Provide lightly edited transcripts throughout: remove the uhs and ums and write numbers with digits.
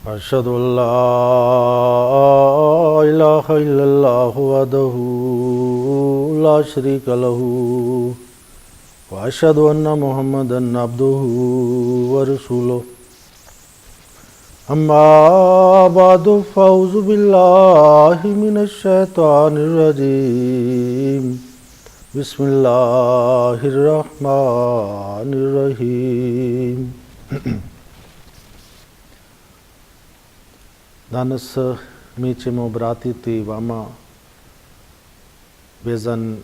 أشهد أن لا إله إلا الله وحده لا شريك له وأشهد أن محمدا عبده ورسوله أما بعد فأعوذ بالله من الشيطان الرجيم بسم الله الرحمن الرحيم. Danas mi ćemo obratiti vama vezan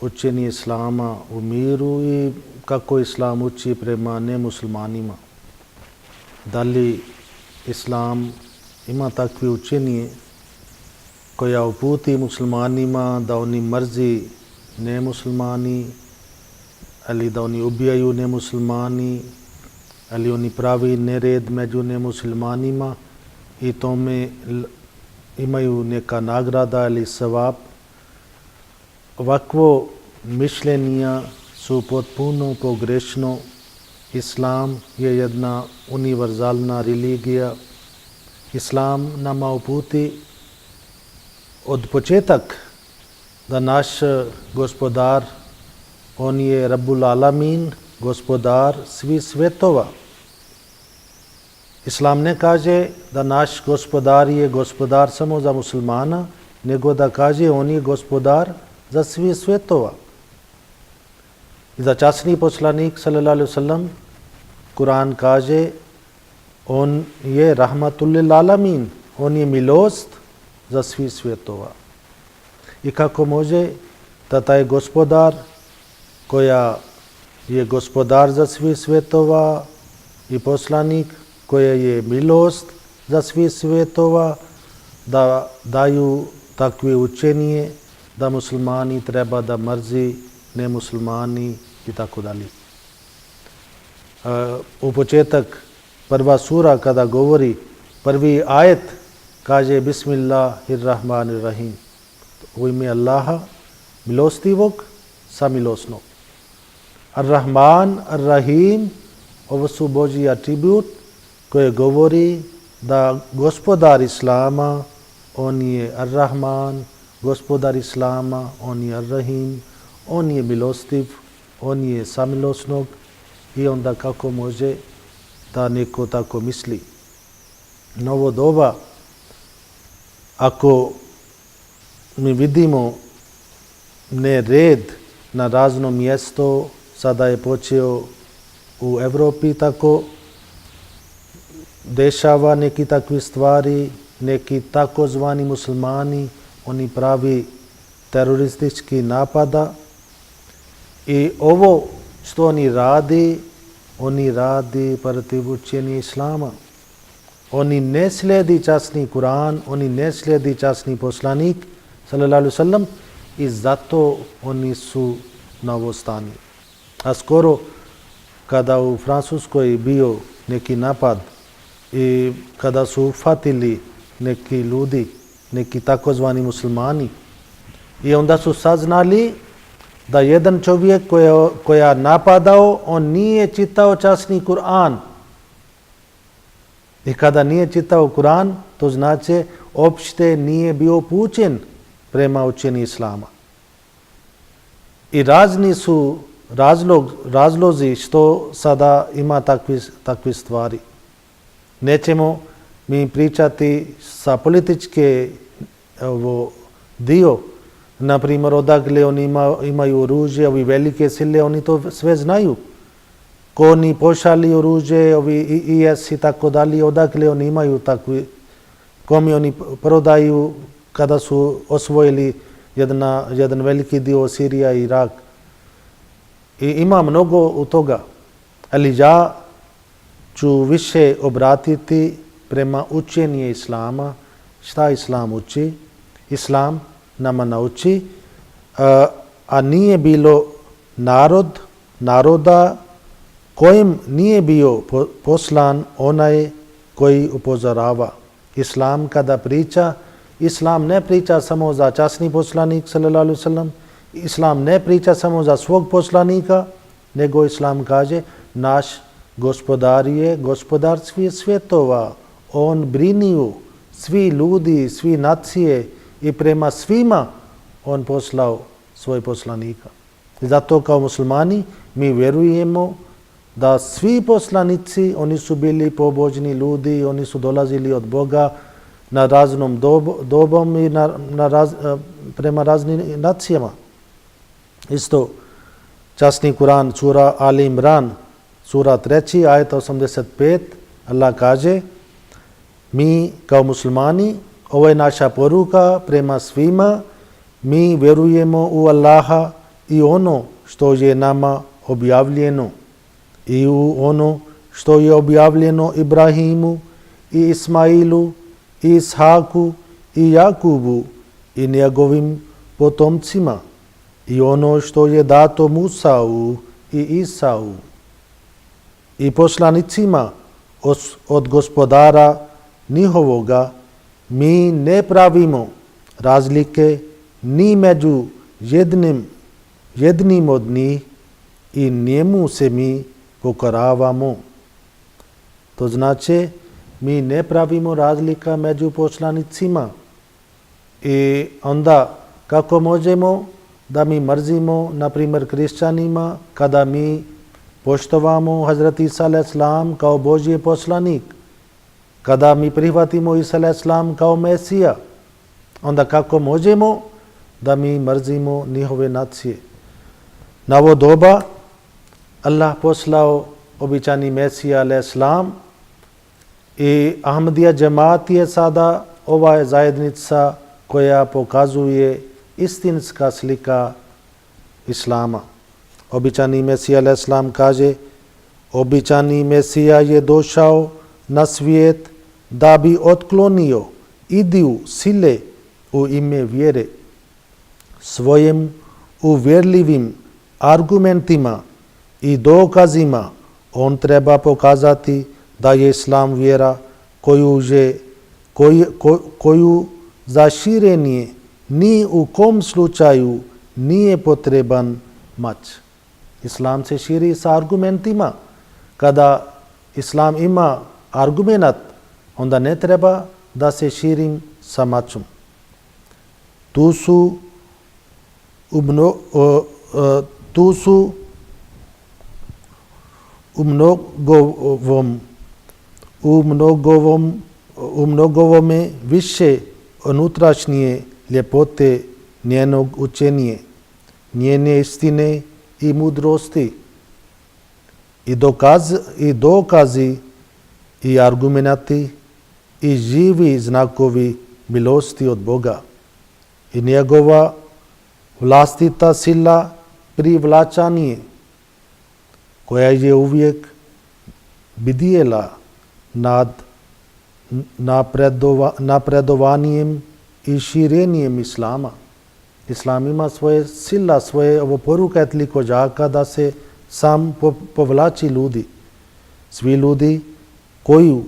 učenje Islama u miru i kako Islam uči prema nemuslimanima. Da li Islam ima takve učenje koja uputi muslimanima da oni mrzi nemuslimani, ali da oni ubijaju nemuslimani, ali oni pravi nered među nemuslimanima i tome imaju neka nagrada ili sevap. Ovakvo mišljenja su potpuno pogrešno. Islam je jedna univerzalna religija. Islam nama uputi od početak da naš gospodar, on je Rabbul Alamin, gospodar svih svjetova. Islam ne kaže da naš gospodar je gospodar samo za muslimana, nego da kaže on je gospodar za svih svjetova. I za časni poslanik sallallahu alejhi ve sellem Kur'an kaže on je rahmatul lil alamin, on je milost za svih svjetova. I kako može da taj gospodar koja je gospodar za svih svjetova i poslanik koja je milost za svih svjetova, da daju takve učenje da muslimani treba da mrzi nemuslimani i tako dalje. U početak prva sura kada govori, prvi ajet kaže Bismillahirrahmanirrahim. U ime Allaha, milostivog, samilosnog. Ar-Rahman, Ar-Rahim, ovo su Božji atribut koje govori da gospodar Islama, on je Ar-Rahman, gospodar Islama, on je Ar-Rahim, on je milostiv, on je samilosnog i onda kako može da neko tako misli. Novo doba, ako mi vidimo nered na razno mjesto, sada je počeo u Evropi tako, dešava neki takvi stvari, neki takozvani muslimani, oni pravi teroristički napada i ovo što oni radi protiv učenja Islama. Oni ne slijedi časni Kur'an, oni ne slijedi časni poslanik sallallahu alejhi ve sellem i zato oni su na ovo stanje. A skoro kada u Francuskoj bio neki napad i kada su uhvatili neki ljudi, neki takozvani muslimani, i onda su saznali da jedan čovjek koja napadao, on nije čitao časni Kur'an. I kada nije čitao Kur'an, to znači opšte nije bio upućen prema učenju Islama. I razni su razlozi što sada ima takve stvari. Nećemo mi pričati sa političke dio, na primjer odakle oni imaju oružje, ovi velike sile, oni to sve znaju. Ko oni pošali oružje, ovi IS i tako dalje, odakle oni imaju takvi, kome oni prodaju kada su osvojili jedan veliki dio Sirija i Irak. I ima mnogo od toga, ali ja ću više obratiti prema učenju Islama, šta Islam uči. Islam nama nauči, a nije bilo naroda kojem nije bio poslan onaj koji upozorava. Islam kada priča, Islam ne priča samo za časni poslanik sallallahu alejhi ve sellem, Islam ne priča samo za svog poslanika, nego Islam kaže naš gospodar je gospodar svih svjetova. on brinio svi ljudi, svi nacije i prema svima on poslao svoj poslanika. I zato kao muslimani mi vjerujemo da svi poslanici, oni su bili pobožni ljudi, oni su dolazili od Boga na raznom dobom i prema raznim nacijama. Isto časni Kur'an, sura Ali Imran, sura 3, ajet 85, Allah kaže, mi kao muslimani, ovo je naša poruka prema svima, mi vjerujemo u Allaha i ono što je nama objavljeno i u ono što je objavljeno Ibrahimu i Ismailu i Ishaku i Jakubu i njegovim potomcima i ono što je dato Musau i Isau i poslanicima od gospodara njihovoga, mi ne pravimo razlike ni među jednim od njih i njemu se mi pokoravamo. To znači, mi ne pravimo razlika među poslanicima. I onda kako možemo da mi mrzimo, na primjer, kršćanima, kada mi poštovamo Hazreti Isa a.s. kao Božji poslanik, kada mi prihvatimo Isa a.s. kao Mesija, onda kako možemo da mi mrzimo njihove nacije? Na ovo doba Allah poslao običani Mesija a.s. i Ahmadija džemat je sada ova zajednica koja pokazuje istinska slika Islama. Običani Mesija a.s. kaže, običani Mesija je došao na svijet da bi otklonio idiju sile u ime vjere. Svojim uvjerljivim argumentima i dokazima on treba pokazati da je Islam vjera koju za širenje ni u kom slučaju nije potreban mač. Islam se širi sa argumentima. Kada Islam ima argumenat, onda ne treba da se širim sa mačom. Tu su u mnogovome više unutrašnje ljepote njenog učenja, njene istine i mudrosti i dokazi i argumenati i živi znakovi milosti od Boga i njegova vlastita sila privlačanje koja je uvijek bdjela nad napredovanjem i širenjem Islama. Islam ima svoje sila, svoje poruka je toliko jaka da se sam povlači ljudi. Svi ljudi koji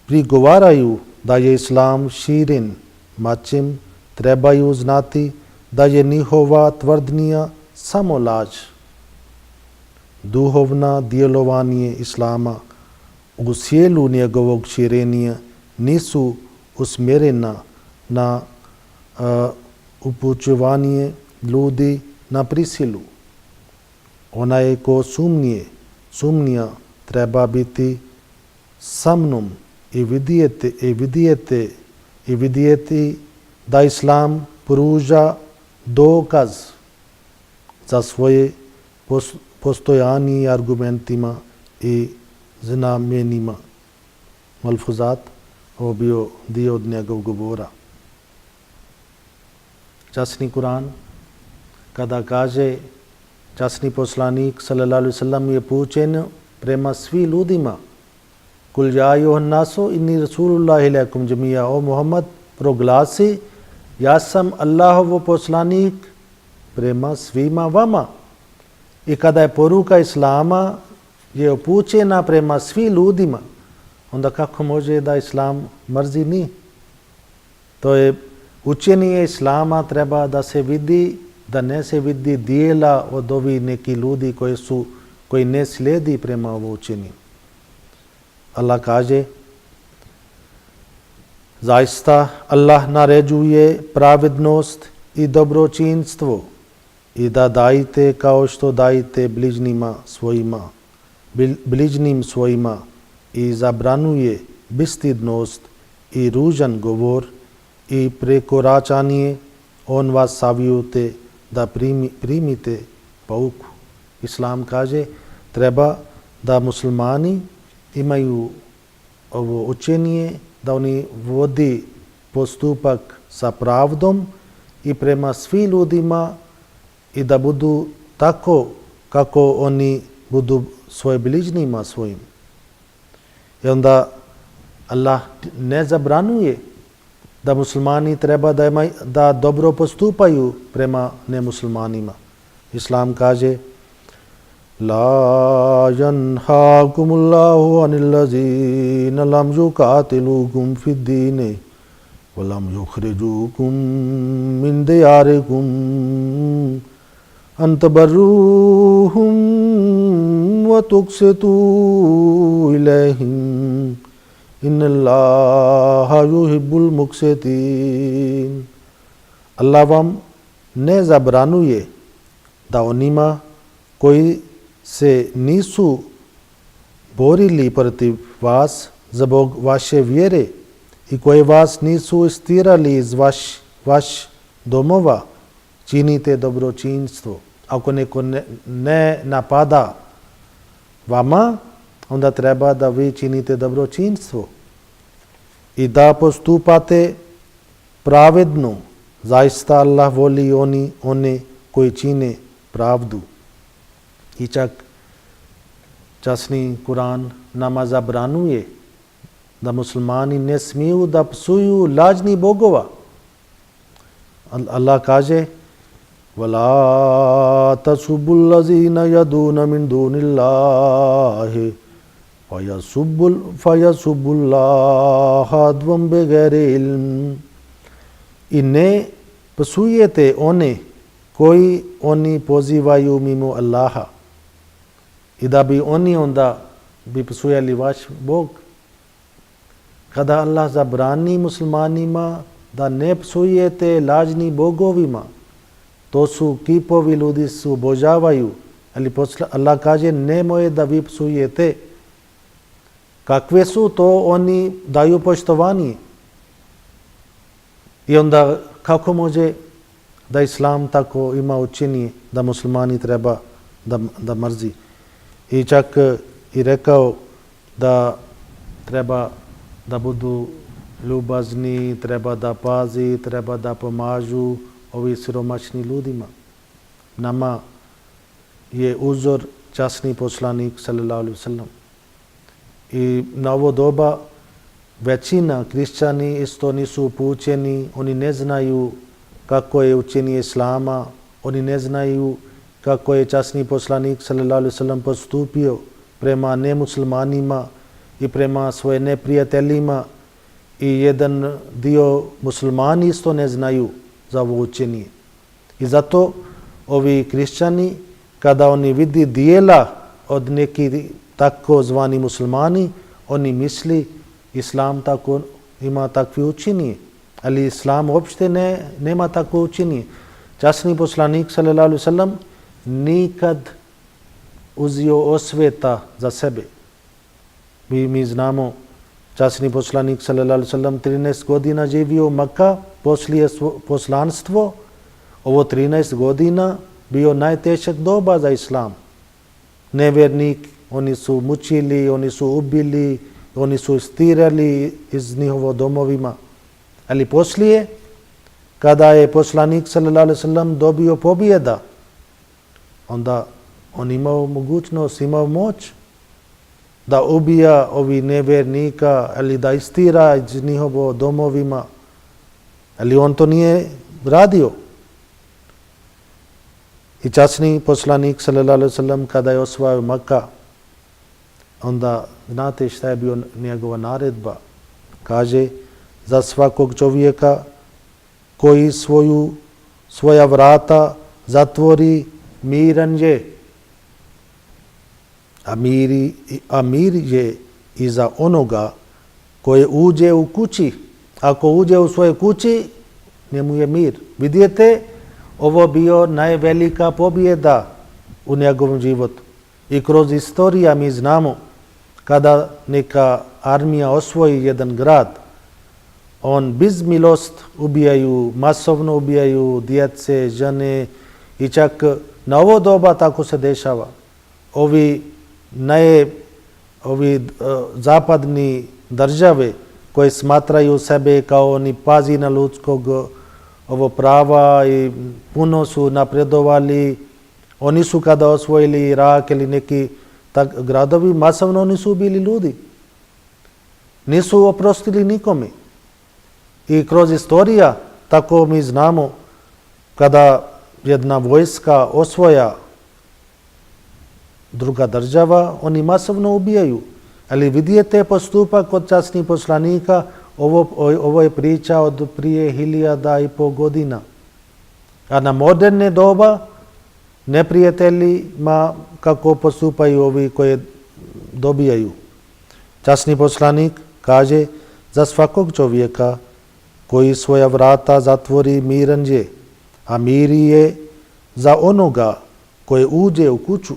prigovaraju da je Islam širen mačem, trebaju znati da je njihova tvrdnja samo laž. Duhovna djelovanje Islama u sjelu njegovog širenja nisu usmjerena na upućivanje ljudi na prisilu. Onaj ko sumnja treba biti sa mnom i vidjeti da Islam pruža dokaz za svoje postojanje argumentima i znamenjima. Malfuzat, ovo bio dio od njegovog govora. Časni Kur'an, kada kaže časni poslanik sallallahu alejhi ve sellem je poučen prema svi ljudima. Kul ja ayyuhan nasu inni rasulullahi ilaikum jamia. O Muhammad, proglasi, ja sam Allahov poslanik prema svima vama. I kada je poruka Islama je upućena prema svim ljudima, onda kako može da Islam mrzi njih? To je učenje Islama treba da se vidi, da ne se vidi dijela od ovih nekih ljudi koji ne slijedi prema ovo učenju. Allah kaže, Zaista Allah naređuje pravednost i dobročinstvo i da dajte kao što dajte bližnjim svojima i zabranuje bestidnost i ružan govor i prekoračanje. On vas savjetuje da primite pouku. Islam kaže treba da muslimani imaju ovo učenje, da oni vodi postupak sa pravdom i prema svim ljudima i da budu tako kako oni budu svoje bližnjima svojim. I onda Allah ne zabranuje da muslimani treba da dobro postupaju prema nemuslimanima. Islam kaže La yanhakumullahu anil lazina lam yuqatilukum fid dini wa lam yukhrijukum min diyarikum an tabarruhum wa tuqsitu ilayhim innallaha yuhibbul muqsitin. Allah vam ne zabranuje da onima koji se nisu borili protiv vas zbog vaše vjere i koji vas nisu istirali iz vaš domova, činite dobročinstvo. Ako neko ne napada vama, onda treba da vi činite dobročinstvo i da postupate pravedno. Zaista Allah voli one koji čine pravdu. I čak časni Kur'an nama zabranuje da muslimani ne smiju da psuju lažni bogova. Allah kaže وَلَا تَسُبُّ الَّذِينَ يَدُونَ مِن دُونِ اللَّهِ فَيَسُبُّ اللَّهَ عَدْوًا بِغَيْرِ عِلْمٍ. I ne psujete one koji oni pozivaju mimo Allaha i da bi oni onda bi psujali vaš Bog. Kada Allah zabrani muslimanima da ne psujete lažni bogovima, to su kipovi, ljudi se obožavaju, ali Allah kaže nemoj da vi psujete. Kakve su to, oni daju poštovanje. I onda kako može da Islam tako ima učenje da muslimani treba da mrzi. I čak i rekao da treba da budu ljubazni, treba da pazi, treba da pomažu ovi siromašni ljudima. Nama je uzor časni poslanik sallallahu alejhi ve sellem. I na ovo doba većina kršćani isto nisu upućeni, oni ne znaju kako je učenje Islama, oni ne znaju kako je časni poslanik sallallahu alejhi ve sellem postupio prema nemuslimanima i prema svojim neprijateljima, i jedan dio muslimani isto ne znaju za ovo učenje. I zato ovi kršćani, kada oni vidi dijela od nekih takozvani muslimani, oni misli Islam tako ima takve učenje, ali Islam uopšte nema takvo učenje. Časni poslanik sallallahu alejhi ve sellem nikad uzio osveta za sebe. Mi znamo, časni poslanik sallallahu alejhi ve sellem 13 godina živio u Mekka poslije poslanstvo. Ovo 13 godina bio najtežak doba za Islam. Nevjernik, oni su mučili, oni su ubili, oni su istirali iz njihovo domovima. Ali poslije, kada je poslanik sallallahu alejhi ve sellem dobio pobjeda, onda on imao mogućnost, imao moć da ubija ovi nevjernika ili da istira iz njihovo domovima. Ali on to nije radio. I časni poslanik sallallahu alejhi ve sellem kada je osvojio Mekka, onda znate šta je bio njegova naredba? Kaže, za svakog čovjeka koji svoja vrata zatvori, miran je. A mir je i za onoga koji uđe u kući, ako uđe u svoje kući, njemu je mir. Vidite, ovo bio najvelika pobjeda u njegovom životu. I kroz istoriju mi znamo kada neka armija osvoji jedan grad, on bez milost ubijaju, masovno ubijaju djece, žene i čak na ovo doba tako se dešava. Ovi zapadni države koje smatraju sebe kao oni pazi na ljudskog ovo prava i puno su napredovali. Oni su kada osvojili Irak ili neki gradovi, masovno oni su ubili ljudi. Nisu oprostili nikome. I kroz istorija, tako mi znamo, kada jedna vojska osvoja druga država, oni masovno ubijaju. Ali vidite postupak kod časnih poslanika, ovo je priča od prije 1500 godina. A na moderne doba neprijateljima kako postupaju ovi koje dobijaju. Časni poslanik kaže za svakog čovjeka koji svoja vrata zatvori miran je, a mir je za onoga koji uđe u kuću.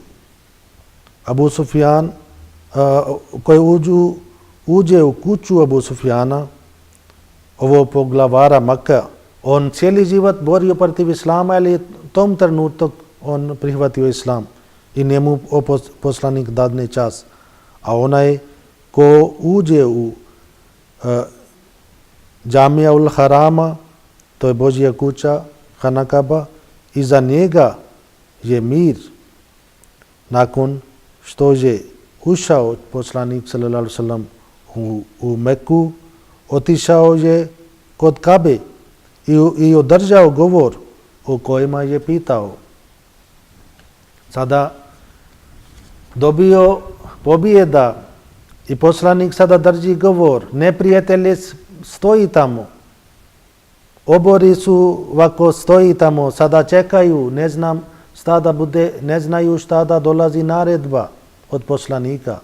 Abu Sufjan, koji uđe u kuću Abu Sufjana, ovo poglavara Maka, on cijeli život borio protiv islama, ali tom trenutku on prihvatio islam i njemu poslanik dadne čas. A onaj ko uđe u Džamija ul Harama, to je Božja kuća, Hana Kaba, i za njega je mir. Nakon što je ušao poslanik sallallahu alejhi ve sellem u Meku, otišao je kod Kabe i održao govor o kojima je pitao. Sada dobio pobjeda i poslanik sada drži govor. Neprijatelji stoji tamo. Obori su ovako stoji tamo, sada čekaju, ne znaju šta da dolazi naredba od poslanika.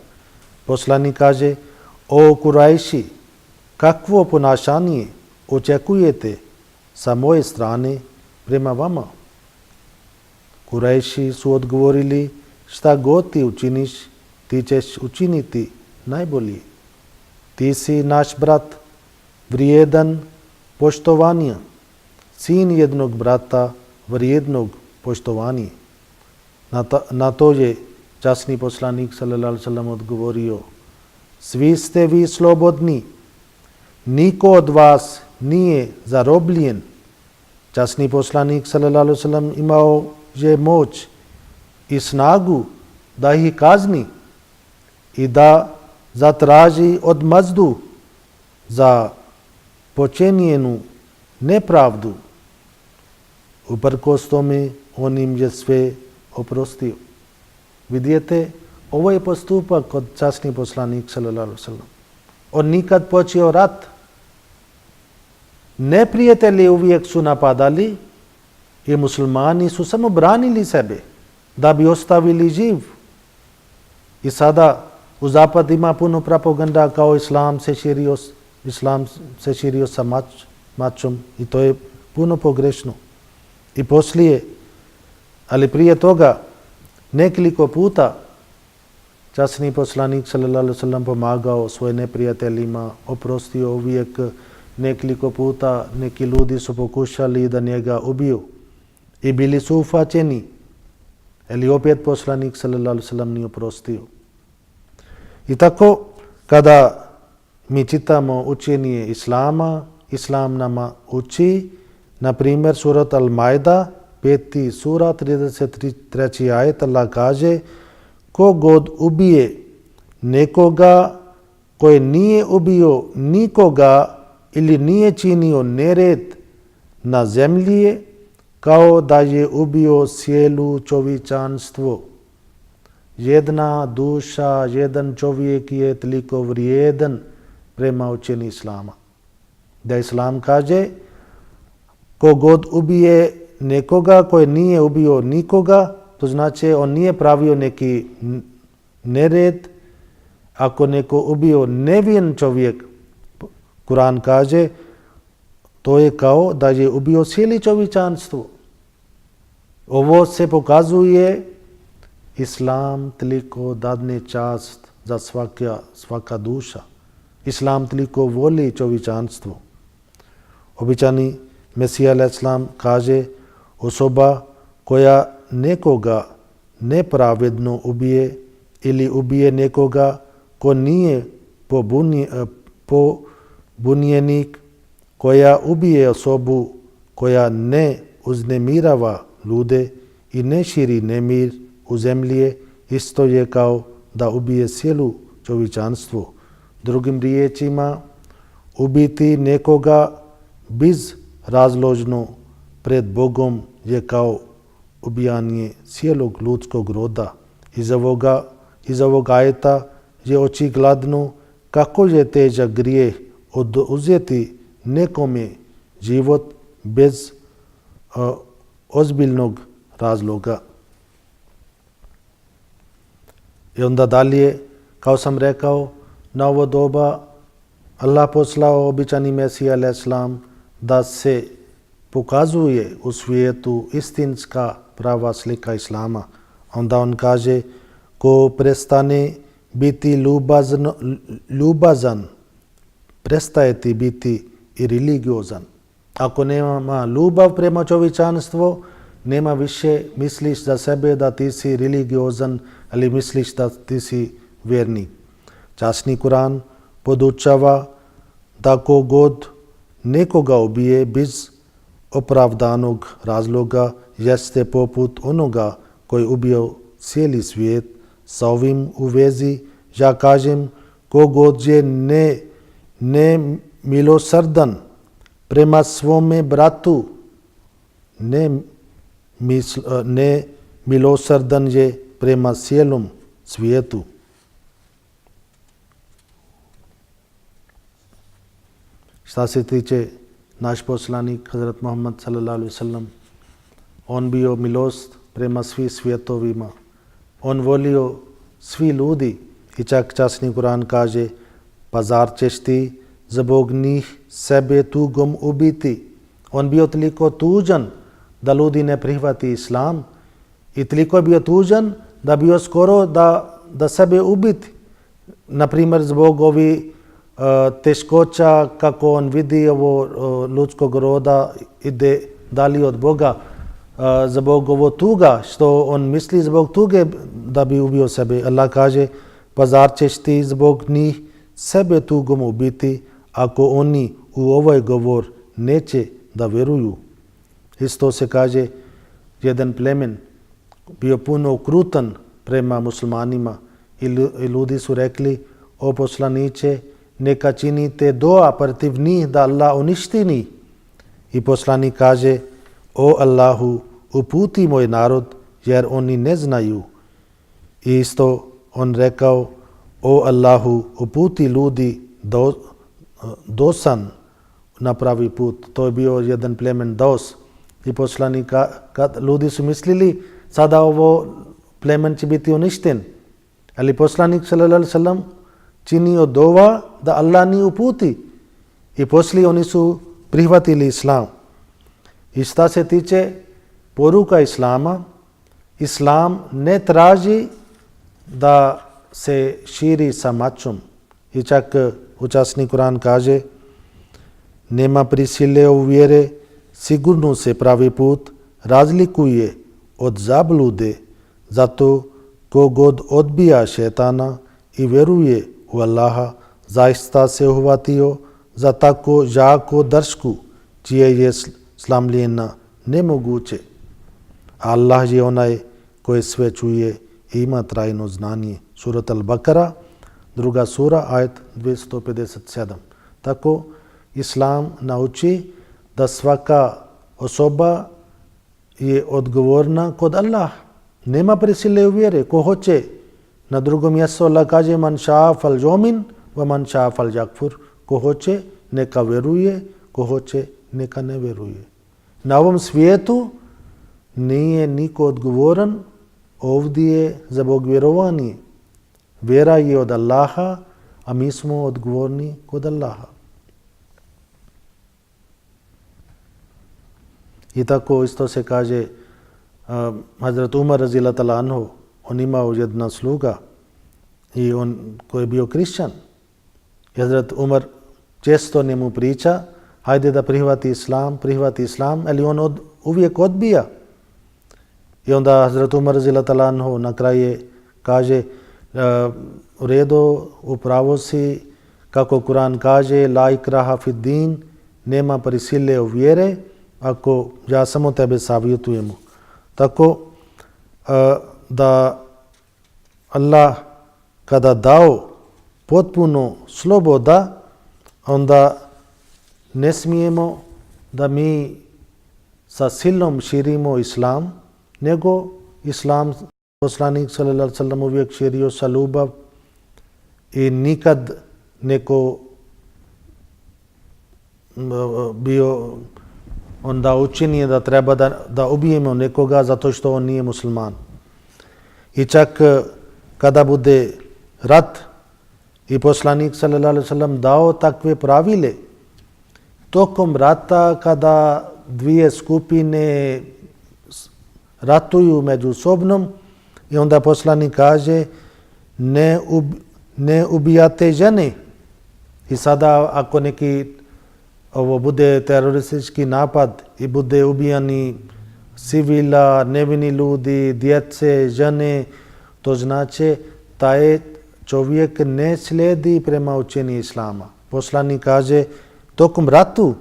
Poslanik kaže, o Kurajši, kakvo ponašanje očekujete sa moje strane prema vama? Kurajši su odgovorili, šta god ti učiniš, ti ćeš učiniti najbolje. Ti si naš brat, vrijedan poštovanja, sin jednog brata, vrijednog poštovanja. Na to je časni poslanik sallallahu alejhi ve sellem odgovorio, svi ste vi slobodni, niko od vas nije zarobljen. Časni poslanik sallallahu alejhi ve sellem imao je moć i snagu da ih kazni i da zatraži odmazdu za počinjenu nepravdu. Uprkos tome on im je sve oprostio. Vidite, ovo je postupak kod časni poslanik sallallahu alejhi ve sellem. On nikad počeo rat. Neprijatelji uvijek su napadali i muslimani su samo branili sebe da bi ostavili živ. I sada u zapad ima puno propaganda kao islam se širio sa mačom i to je puno pogrešno. I poslije, ali prije toga, nekoliko puta časni poslanik sallallahu alejhi ve sellem pomagao svojim neprijateljima, oprostio uvijek. Nekoliko puta neki ljudi su pokušali da njega ubiju i bili su ufaćeni, ali opet poslanik sallallahu alejhi ve sellem nije oprostio. I tako, kada mi čitamo učenje islama, islam nama uči, na primjer surat Al-Maida, 5. sura, 33. ajet, Allah kaže, ko god ubije nekoga koji nije ubio nikoga ili nije činio nered na zemlji, kao da je ubio cijelu čovječanstvo. Jedna duša, jedan čovjek je toliko vrijedan prema učenju islama. Da islam kaže, ko god ubije nekoga koji nije ubio nikoga, to znači on nije pravio neki nered. Ako neko ubio nevin čovjek, Kur'an kaže, to je kao da je ubio cijeli čovječanstvo. Ovo se pokazuje Islam toliko dadne čast za svaka duša. Islam toliko voli čovječanstvo. Običani Mesija a.s. kaže osoba koja nekoga nepravedno ubije ili ubije nekoga ko nije pobunjenik, koja ubije osobu koja ne uznemirava ljude i ne širi nemir u zemlji, isto je kao da ubije cijelo čovječanstvo. Drugim riječima, ubiti nekoga bezrazložno pred Bogom je kao ubijanje cijelog ljudskog roda. Iz ovoga ajeta je očigledno kako je težak grijeh oduzeti nekome život bez ozbiljnog razloga. I onda dalje, kao sam rekao, na ovo doba Allah poslao običani Mesija a.s. da se pokazuje u svijetu istinska prava slika Islama. Onda on kaže, ko prestane biti ljubazan, prestaje ti biti i religiozan. Ako nema ljubav prema čovječanstvu, nema više misliš za sebe da ti si religiozan, ali misliš da ti si vjernik. Časni Kur'an podučava da kogod nekoga ubije bez opravdanog razloga jeste poput onoga koji ubio cijeli svijet. Sa ovim u vezi ja kažem, kogod je nemilosrdan prema svome bratu, nemilosrdan je prema cijelom svijetu. Šta se tiče naš poslanik Hazrat Muhammad sallallahu alaihi wasallam, on bio milost prema svim svjetovima. On volio svi ljudi i čak časni Kur'an kaže, pa zar ćeš ti zbog njih sebe tugom ubiti. On bio toliko tužan da ljudi ne prihvati Islam i toliko je bio tužan da bio skoro da sebe ubiti. Naprimjer, zbog ovi teškoća kako on vidi ovo ljudskog roda ide dalje od Boga, zbog ovo tuga što on misli zbog tuge da bi ubio sebe. Allah kaže, pa zar ćeš ti zbog njih sebe tugom ubiti ako oni u ovaj govor neće da vjeruju. Isto se kaže, jedan plemen bio puno okrutan prema muslimanima i ljudi su rekli, o poslaniče, neka činite dua protiv njih da Allah uništi njih. I poslanik kaže, o Allahu, uputi moj narod jer oni ne znaju. I isto on rekao, o Allahu, uputi ljudi dosan na pravi put. To je bio jedan plemen Dos. I poslanik, kad ljudi su mislili, sada ovo plemen će biti uništen. Ali poslanik sallallahu alejhi ve sellem činio dova da Allah ni uputi. I poslije oni su prihvatili Islam. I šta se tiče poruka Islama, Islam ne traži da se širi sa mačom. I čak učasni Kur'an kaže, nema prisile u vjere, sigurno se pravi put razlikuje od zablude, zato kogod odbija šetana i vjeruje u Allaha, zaista se uhvatio za tako jako dršku, čije je slamljenja nemoguće. Allah je onaj koji sve čuje i ima trajno znanje. Surat Al-Bakara, 2. sura, ajet 257. Tako Islam nauči da svaka osoba je odgovorna kod Allah. Nema prisile u vjere. Ko hoće, na drugom mjestu Allah kaže, man ša'a fal jomin, wa man ša'a fal jakfur. Ko hoće, neka vjeruje, ko hoće, neka ne vjeruje. Na ovom svijetu nije niko odgovoran, ovdje je zbog vjerovanja. Vjera je od Allaha, a mi smo odgovorni kod Allaha. I tako isto se kaže Hazrat Umar radhiyallahu ta'ala anhu, on imao jedna sluga i on koji je bio kršćan. I Hazrat Umar često njemu priča, hajde da prihvati islam, ali on uvijek odbija. I onda Hazrat Umar radhiyallahu ta'ala anhu na kraju kaže, u redu, upravo si, kako Kur'an kaže, la ikraha fid din, nema prisile u vjere, ako ja samo tebe savjetujemo. Tako da Allah kada dao potpuno sloboda, onda ne smijemo da mi sa silom širimo islam, nego islam poslanik sallallahu alejhi ve sellem uvijek širio sa ljubav i nikad neko bio onda učini da treba da ubijemo nekoga zato što on nije musliman. I čak kada bude rat i poslanik sallallahu alejhi ve sellem dao takve pravile, tokom rata kada dvije skupine ratuju međusobno i onda poslanik kaže ne ubijate žene. I sada ako neki bude teroristički napad i bude ubijani civila, nevini ljudi, djece, žene, to znači taj čovjek ne slijedi prema učenju islama. Poslanik kaže tokom ratu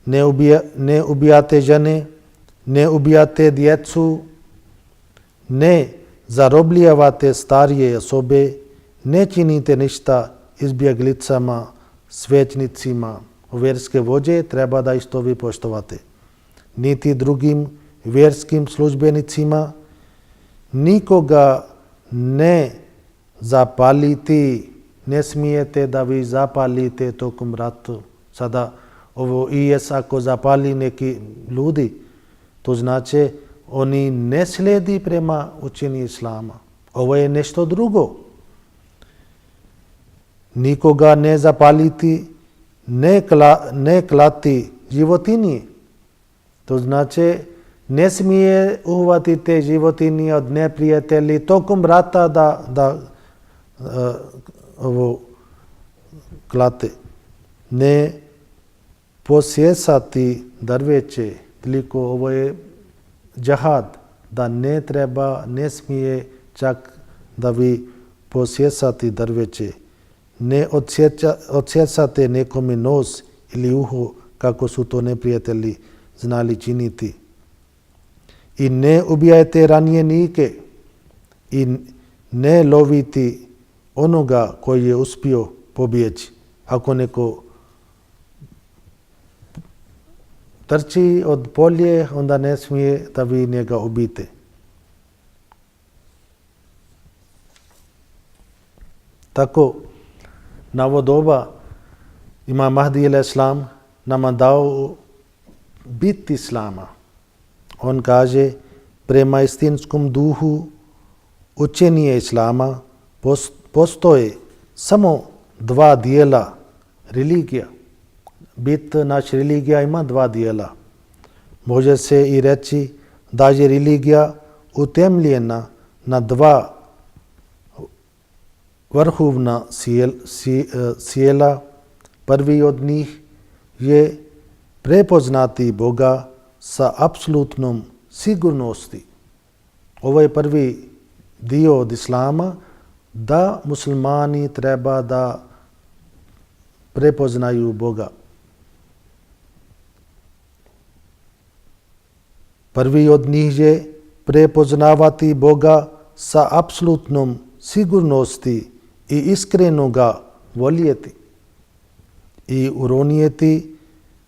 ne ubijate žene, ne ubijate djecu, ne zarobljavate starije osobe, ne činite ništa izbjeglicama, svećnicima, vjerske vođe, treba da isto vi poštovate. Niti drugim vjerskim službenicima, nikoga ne zapaliti, ne smijete da vi zapalite tokom ratu. Sada ovo IS ako zapali neki ljudi, to znači oni ne slijedi prema učenju islama. Ovo je nešto drugo. Nikoga ne zapaliti, ne klati životinje. To znači ne smije uhvatiti životinje od neprijatelji tokom rata da klate. Ne posjesati drveće, toliko ovo je džihad, da ne treba, ne smije čak da vi posjesati drveće. Ne odsjecate nekome nos ili uho kako su to neprijatelji znali činiti. I ne ubijajte ranjenike i ne loviti onoga koji je uspio pobjeći. Ako neko trči od polje, onda ne smije da vi njega ubijete. Tako, na ovo doba Imam Mahdi al-Islam nama dao bit islama. On kaže, prema istinskom duhu učenje islama postoje samo dva dijela religija. Bit naš religija ima dva dijela. Može se i reći da je religija utemljena na dva vrhovna sjela. Prvi od njih je prepoznati Boga sa apsolutnom sigurnosti. Ovo je prvi dio od islama, da muslimani treba da prepoznaju Boga. Prvi od njih je prepoznavati Boga sa apsolutnom sigurnosti i iskreno ga voljeti i uronijeti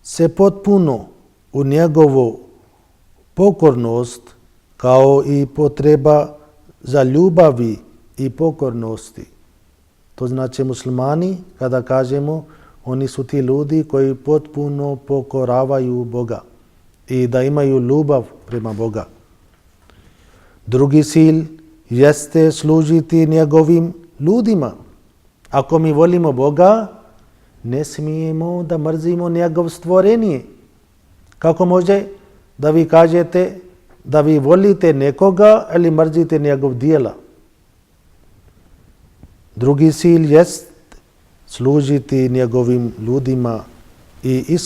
se potpuno u njegovu pokornost kao i potreba za ljubavi i pokornosti. To znači muslimani, kada kažemo, oni su ti ljudi koji potpuno pokoravaju Boga i da imaju ljubav prema Boga. Drugi cilj jeste služiti njegovim ljudima. Ako mi volimo Boga, ne smijemo da mrzimo njegov stvorenje. Kako može da vi kažete da vi volite nekoga ili mrzite njegov dijela? Drugi cilj jest služiti njegovim ljudima i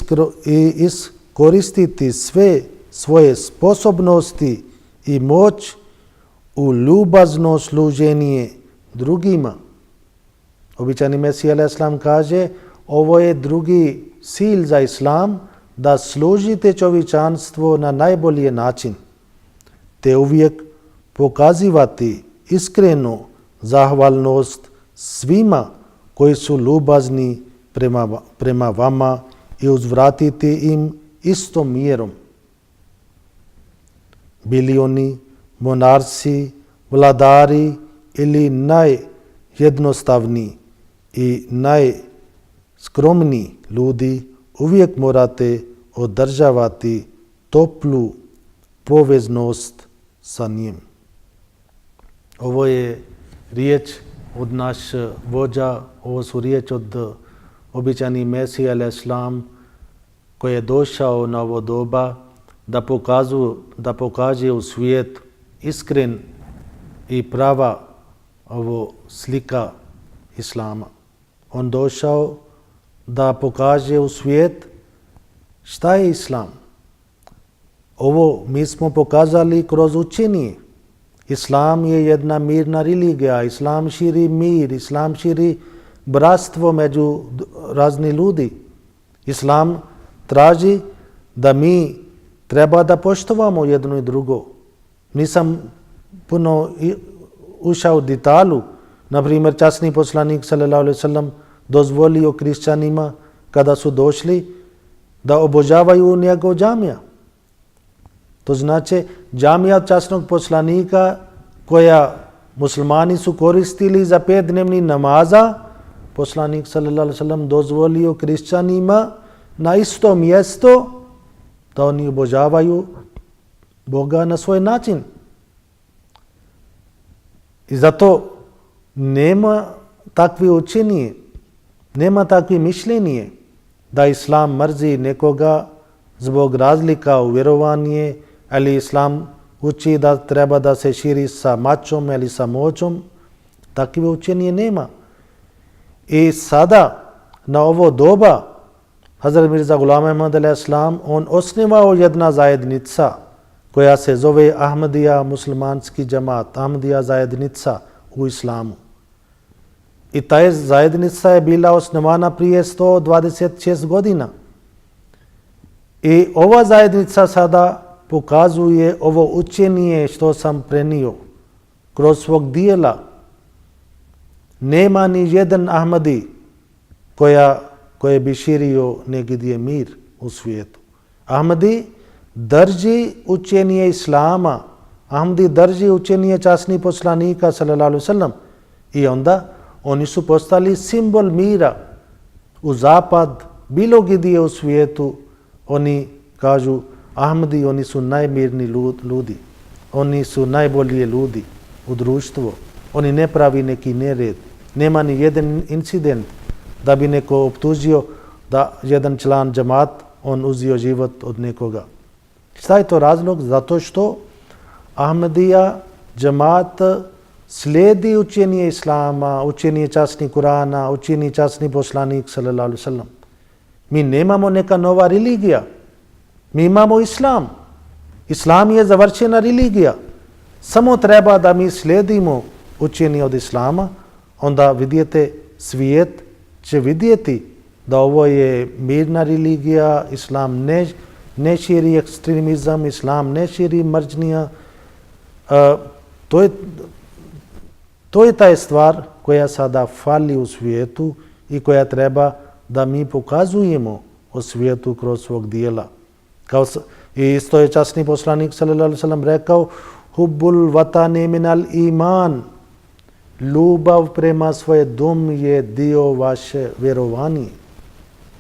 iskoristiti sve svoje sposobnosti i moć u ljubazno služenje drugima. Običajni Mesija alejhi selam kaže, ovo je drugi cilj za islam, da služite čovječanstvo na najbolji način, te uvijek pokazivati iskrenu zahvalnost svima koji su ljubazni prema vama i uzvratiti im istom mjerom. Bili oni monarsi, vladari ili najjednostavniji i najskromniji ljudi, uvijek morate održavati toplu poveznost sa njim. Ovo je riječ od naš vođa, ovo su riječ od običajni Mesija alejhi selam koji je došao na ovo doba da pokaže u svijet iskren i prava ovo slika islama. On došao da pokaže u svijet šta je islam. Ovo mi smo pokazali kroz učenje. Islam je jedna mirna religija, islam širi mir, islam širi bratstvo među razni ljudi. Islam traži da mi treba da poštovamo jedno i drugo. Nisam puno ušao u detalju. Na primjer, časni poslanik sallallahu alejhi ve sellem dozvolio kršćanima kada su došli da obožavaju njegov džamija. To znači džamija časnog poslanika koja muslimani su koristili za 5-dnevni namaza, poslanik sallallahu alejhi ve sellem dozvolio kršćanima na isto mjesto da oni obožavaju Boga na svoj način. I zato nema takve učenje, nema takve mišljenje da islam mrzi nekoga zbog razlika u vjerovanje, ali islam uči da treba da se širi sa mačom ili sa moćom. Takve učenje nema. I sada, na ovo doba, Hazrat Mirza Ghulam Ahmad alejhi selam, on osnivao jedna zajednica koja se zove Ahmadija muslimanski džemat, Ahmadija zajednica u islamu. I ta zajednica je bila osnovana prije 126 godina. I ova zajednica sada pokazuje ovo učenje što sam prenio kroz svog dijela. Nema ni jedan Ahmadi koji bi širio negdje mir u svijetu. Ahmadi drži učenje islama, Ahmadi drži učenje časnih poslanika sallallahu alejhi ve sellem i onda oni su postali simbol mira. U zapad, bilo gdje u svijetu, oni kažu Ahmadi, oni su najmirni ljudi. Oni su najbolji ljudi u društvu. Oni ne pravi neki nered. Nema ni jedan incident da bi neko optužio da jedan član džemat on uzio život od nekoga. Šta je to razlog? Zato što Ahmadija džemat slijedi učenje islama, učenje časnih Kurana, učenje časnih poslanik sallallahu alejhi ve sellem. Mi nemamo neka nova religija. Mi imamo islam. Islam je završena religija. Samo treba da mi slijedimo učenje od islama, onda vidite svijet će vidjeti da ovo je mirna religija, islam ne širi ekstremizam, islam ne širi mržnja. To je ta stvar koja sada fali u svijetu i koja treba da mi pokazujemo u svijetu kroz svog dijela. I isto je časni poslanik sallallahu alejhi ve sellem rekao, hubbul vatani minal iman, ljubav prema svoj dom je dio vaše vjerovanje.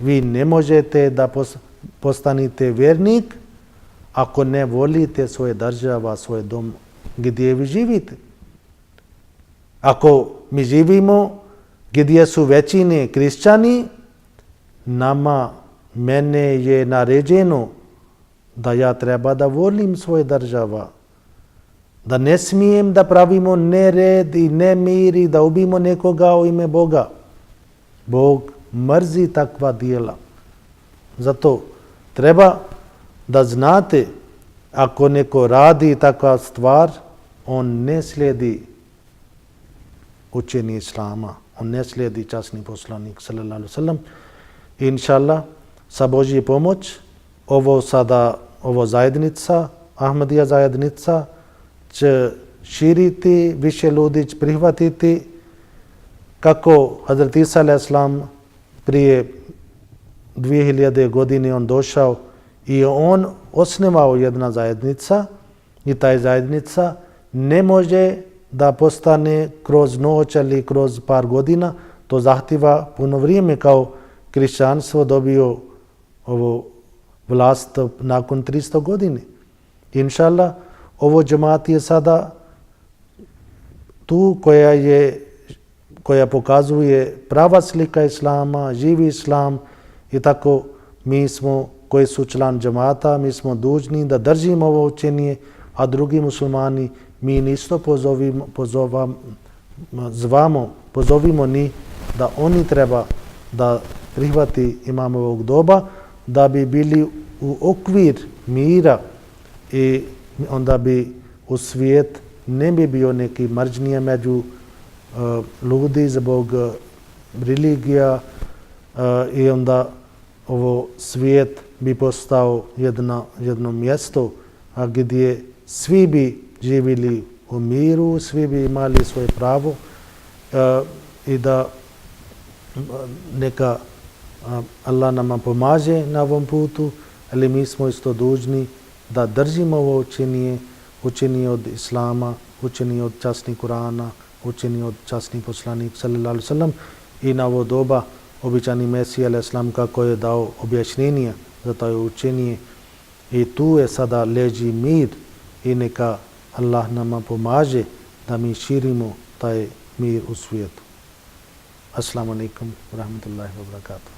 Vi ne možete da postanete vjernik ako ne volite svoje država, svoj dom gdje vi živite. Ako mi živimo gdje su većine kršćani, mene je naređeno da ja treba da volim svoje država, da ne smijem da pravimo nered i nemir i da ubijemo nekoga u ime Boga. Bog mrzi takva djela. Zato treba da znate, ako neko radi takva stvar, on ne slijedi učenje Islama, on ne slijedi časni poslanik sallallahu alejhi ve sellem. Inšallah, sa Božji pomoć, ovo zajednica, Ahmadija zajednica, će širiti, više ljudi će prihvatiti, kako Hazrat Isa alejhi selam prije 2000 godine on došao i on osnovao jedna zajednica i ta zajednica ne može da postane kroz noć ili kroz par godina, to zahtjeva puno vrijeme kao kršćanstvo dobio ovu vlast nakon 300 godina. Inšallah, ovo džemat je sada tu koja pokazuje prava slika Islama, živi Islam i tako mi smo koji su član džemata, mi smo dužni da držimo ovo učenje, a drugi muslimani mi isto pozovimo ni da oni treba da prihvati imamovog doba, da bi bili u okvir mira i onda bi u svijet ne bi bio neki mržnje među ljudi zbog religija i onda ovo svijet bi postao jedno mjesto gdje svi bi živjeli u miru, svi bi imali svoje pravo i da neka Allah nama pomaže na ovom putu, ali mi smo isto dužni da držimo ovo učenje od Islama, učenje od časnih Kurana, učenje od časnih poslanik sallallahu alejhi ve sellem i na ovo doba običani Mesija alejhi selam kako je dao objašnjenje za to učenje i tu je sada leži mir i neka Allah nama pomaže da mi širimo taj mir u svijetu. Assalamu alaikum wa rahmatullahi wa barakatuh.